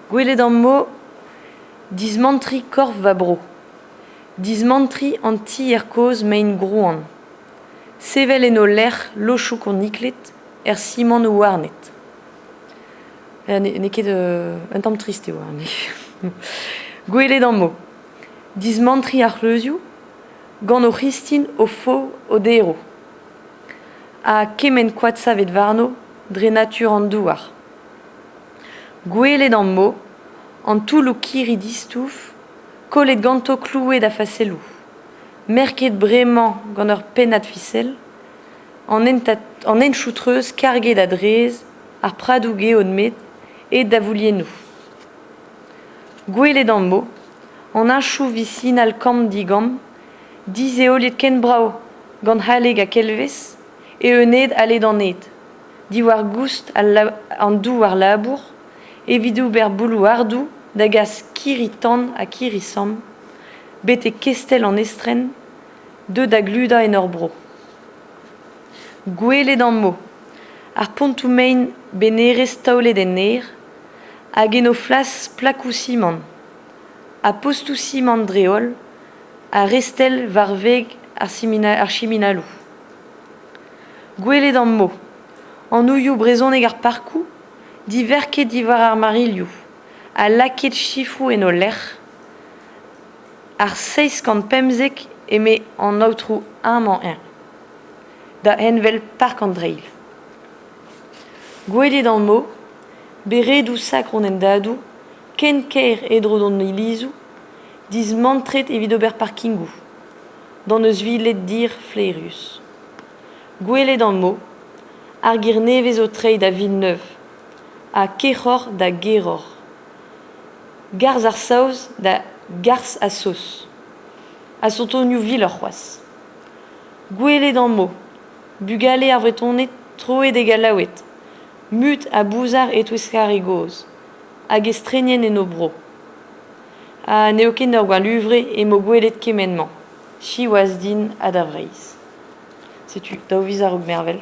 Gwelet am bo dismantriñ korf va bro, dismantriñ an tier kozh mein grouan, sevel en o lec'h lochoù konikled er simant houarnet. N'eo ket un tamm trist eo. Gwelet am bo dismantriñ ar c'hleuzioù gant o c'histin o fo o derv ha kement koad savet warno dre natur an douar. Gwelet am bo an toulloù kirri distouf kollet ganto kloued ha faselloù, merket bremañ gant ur pennad fisel, an hentoù-treuz karget a drez, ar pradoù geot-med aet da vouliennoù. Gwelet am bo an heñchoù visinal kamm-digamm, disheoliet ken brav gant haleg ha kelvez, eeunaet a-led-an-hed. Diwar-goust an douar labour evit ober boulouardoù da gas kirri-tan ha kirri-samm betek kestell an estren deuet da gludañ en hor bro. Gwelet am bo ar pontoù-mein benerezh taolet en aer hag en o flas plakoù simant ha postoù simant dre-holl a restell war veg ar chiminaloù. Gwelet am bo anvioù brezhonek ar parkoù diverket diwar ar marilhoù ha lakaet sifroù en o lec'h. Ar 715 eme an aotrou eñ-mañ-eñ, da envel Park an Dreilh. Gwelet am bo beredoù sakr hon hendadoù, ken kaer edro d'hon ilizoù, dismantret evit ober parkingoù. D'an euzhviled dir flaerius. Gwelet am bo ar ger nevez o treiñ da Villeneuve ha keroc'h da geroc'h. Garzh ar Saoz da Garzh ha Saoz. Ha sotonioù viloc'h c'hoazh. Gwelet am bo bugale ar Vretoned troet e Gallaoued, mut ha bouzar e-touesk ar re gozh, hag estrenien en o bro. Ha n'eo ket ur gwallhuvre emañ gwelet kement-mañ. Siwazh din ha da Vreizh. Setu daou viz a-raok mervel.